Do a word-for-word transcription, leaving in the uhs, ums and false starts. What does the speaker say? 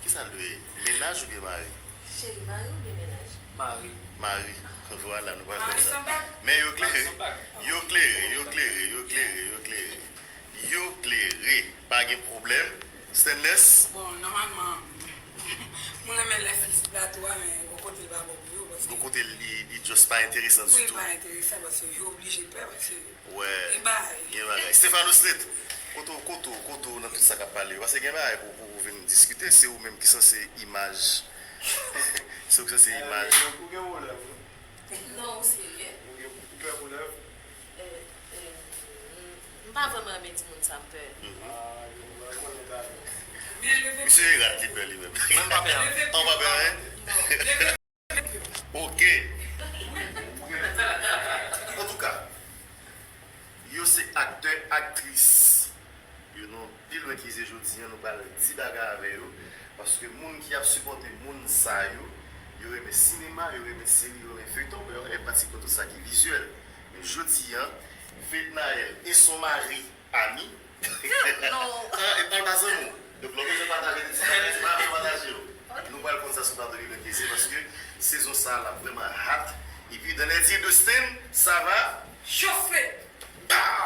Kisa l dwe ye? Mennaj oubyen mari? Cheri, mari oubyen mennaj? Mari. Mari. Vwala, nou pral Mari konn sa. San bag. Men yo klere. Yo klere, yo klere, yo klere, yo klere. Yo klere. Pa gen pwoblèm. Stainless. Bon, nòmalman, mwen renmen lè fi sou plato a, men yon kote l pa bon pou yo. Paske Yon kote li, li just pa enteresan wi, ditou. Pa enteresan, paske yo oblije pè, paske Wè. Gen bagay. Gen bagay. Stefano Slit. Kote w, kote w, kote w nan tout sa k ap pale yo? Paske gen bagay pou, pou vin diskite, se ou menm ki sanse imaj. Se ou ki sanse imaj. Ou gen wòlèv wi. Non, ou serye? Ou gen ou pè wòlèv. Eh, eh, m pa vrèman renmen timoun sa m pè. Ah, yo mwen konnen ta yo. Men leve Misye e rat li pè li menm. Mwen pa pè an. An pa pè anyen. Ok. Antouka, yo se aktè, aktris. Yo nou pi lwen ki ze jodi an, nou pral di bagay avè yo. Paske moun ki ap sipòte moun sa yo, yo renmen sinema, yo renmen seri, yo renmen feyton, yo renmen pratikman tout sa ki vizyèl. Men jodi an, Fednaelle et son mari Ami. Non. Ah, e pa l pa zanmi w. Donk lè w bezwen pataje de ti bagay, se pa avè w pataje yo. Nou pral konn sa sou plato Limenke, se paske sezon sa l ap vrèman hot. Epi dans les îles de Sten, sa va Chofe. Bah!